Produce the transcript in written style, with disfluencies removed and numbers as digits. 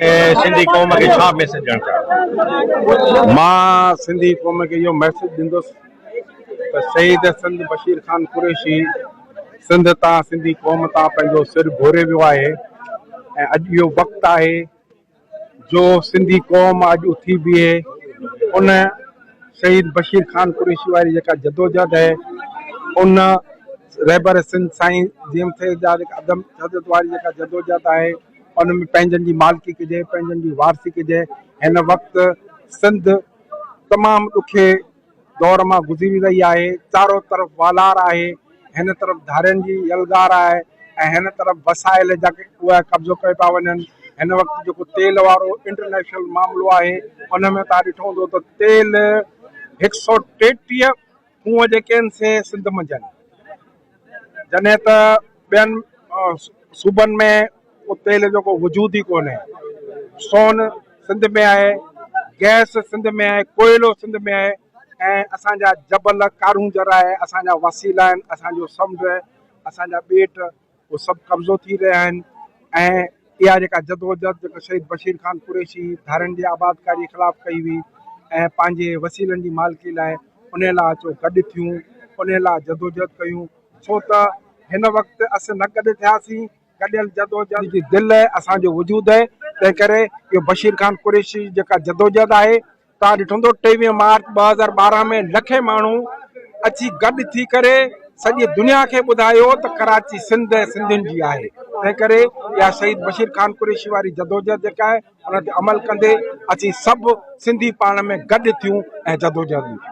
سنڌي قوم کي ڇا ميسيج ڏيڻ چاهيو؟ مان سنڌي قوم کي اهو ميسيج ڏيندس ته شهيد سنڌ بشير خان قريشي سنڌ تان سنڌي قوم تان پنهنجو سر گهوري ويو آهي ۽ اڄ اهو وقت آهي جو سنڌي قوم اڄ اٿي بيهي ان شهيد بشير خان قريشي واري جيڪا جدوجهد آهي ان رهبر سنڌ سائين جي ايم سيد جا جيڪا عدم تشدد واري جيڪا جدوجهد آهي ان ۾ پنهنجن جي مالڪي ڪجي پنهنجن جي وارثي ڪجي هن وقت سنڌ تمام ڏکي دور مان گذري رهي آهي، چارو طرف والار آهي، هن طرف ڌارين جي يلغار آهي ۽ هن طرف وسائل جا اهي قبضو ڪيو پيا وڃن، هن وقت جيڪو تيل وارو انٽرنيشنل معاملو آهي ان ۾ توهان ڏٺو هوندو ته تيل هڪ سئو 33 کوهه جيڪي آهن سي سنڌ منجهه آهن جڏهن ته ٻين صوبن ۾ ڪو تيل جو ڪو وجود ئي ڪونهي. سون سنڌ ۾ آهي، گئس سنڌ ۾ آهي، ڪوئلو سنڌ ۾ آهي ۽ اسان جا جبل ڪارونجهر آهي، اسان جا وسيلا آهن، اسان جو سمنڊ آهي، اسان جا ٻيٽ اهي سڀ قبضو ٿي رهيا آهن ۽ اها جيڪا جدوجهد جيڪا شهيد بشير خان قريشي ڌارين جي آبادڪاري خلاف ڪئي هئي ۽ پنهنجي وسيلن جي مالڪي لاء انهي لاء اچو گڏ ٿيون، انهي لاء جدوجهد ڪيون ڇو ته هن وقت اسين نه گڏ ٿياسين گڏيل جدوجهد جي دل ۽ اسان جو وجود آهي تنهن ڪري اهو بشير خان قريشي جي جيڪا جدوجهد آهي توهان ڏٺو هوندو 23 مارچ 2012 ۾ لکين ماڻهو اچي گڏ ٿي ڪري سڄي دنيا کي ٻڌايو ته ڪراچي سنڌ ۽ سنڌين جي آهي تنهن ڪري اها شهيد بشير خان قريشي واري جدوجهد جيڪا آهي ان تي عمل ڪندي اسين سڀ سنڌي پاڻ ۾ گڏ ٿيون ۽ جدوجهد.